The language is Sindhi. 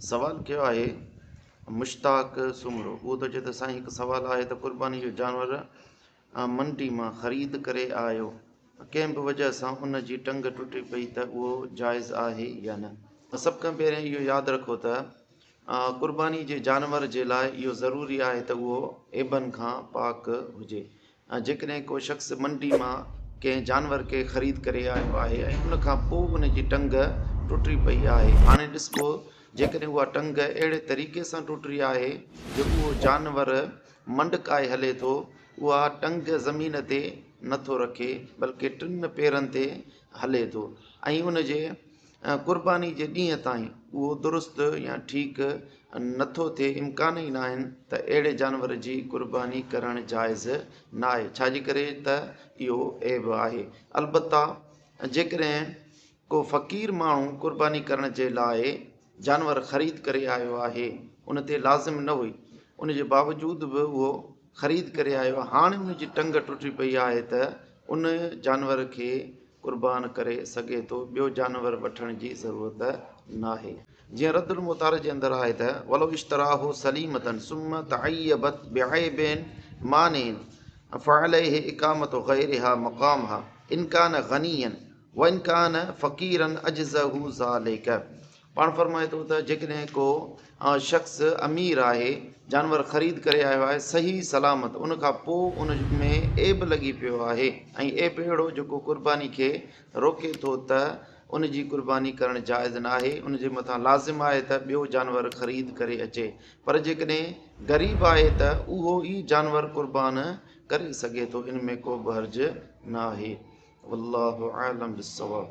سوال ڪيو آهي مشتاق سومرو اهو ٿو چئي ته سائين هڪ سوال آهي ته قرباني جو جانور منڊي مان خريد ڪري آيو ڪنهن به وجه سان ان جي ٽنگ ٽٽي پئي ته اهو جائز آهي يا نه؟ سڀ کان پهرين اهو ياد رکو ته قرباني جي جانور جي لاء اهو ضروري آهي ته اهو عيبن کان پاڪ هجي ۽ جيڪڏهن ڪو شخص منڊي مان ڪنهن جانور کي خريد ڪري آيو آهي ۽ ان کان پوء ان جي ٽنگ ٽٽي پئي آهي، هاڻي ڏسبو جيڪڏهن اها ٽنگ اهڙي طريقي سان ٽٽي آهي جو اهو جانور منڊڪائي هلي ٿو، اها ٽنگ زمين تي نٿو رکي بلڪه ٽن پيرن تي هلي ٿو ۽ ان جي قرباني جي ڏينهن تائين اهو درست يا ٺيڪ نٿو ٿئي، امڪان ئي ناهن ته اهڙي جانور جي قرباني ڪرڻ جائز ناهي، ڇاجي ڪري ته اهو عيب آهي. البته جيڪڏهن ڪو فقير ماڻهو قرباني ڪرڻ جي لاء جانور خريد ڪري آيو آهي، ان تي لازم نه هئي، ان جي باوجود به اهو خريد ڪري آيو آهي، هاڻي ان جي ٽنگ ٽٽي پئي آهي ته ان جانور کي قربان ڪري سگهي ٿو، ٻيو جانور وٺڻ جي ضرورت ناهي. جيئن رد المختار جي اندر آهي ته، ولو اشتراه سليمة ثم تعيبت بعيب مانع فعليه اقامة غيرها مقامها ان ڪان غنيا وان ڪان فقيرا اجزه ذلک. پاڻ فرمائي ٿو ته جيڪڏهن ڪو شخص امير آهي، جانور خريد ڪري آيو آهي صحيح سلامت، ان کان پوء ان ۾ عيب لڳي پيو آهي ۽ عيب اهڙو جيڪو قرباني کي روڪي ٿو ته ان جي قرباني ڪرڻ جائز ناهي، ان جي مٿان لازم آهي ته ٻيو جانور خريد ڪري اچي، پر جيڪڏهن غريب آهي ته اهو ئي جانور قربان ڪري سگهي ٿو، ان ۾ ڪو به حرج ناهي. والله اعلم بالصواب.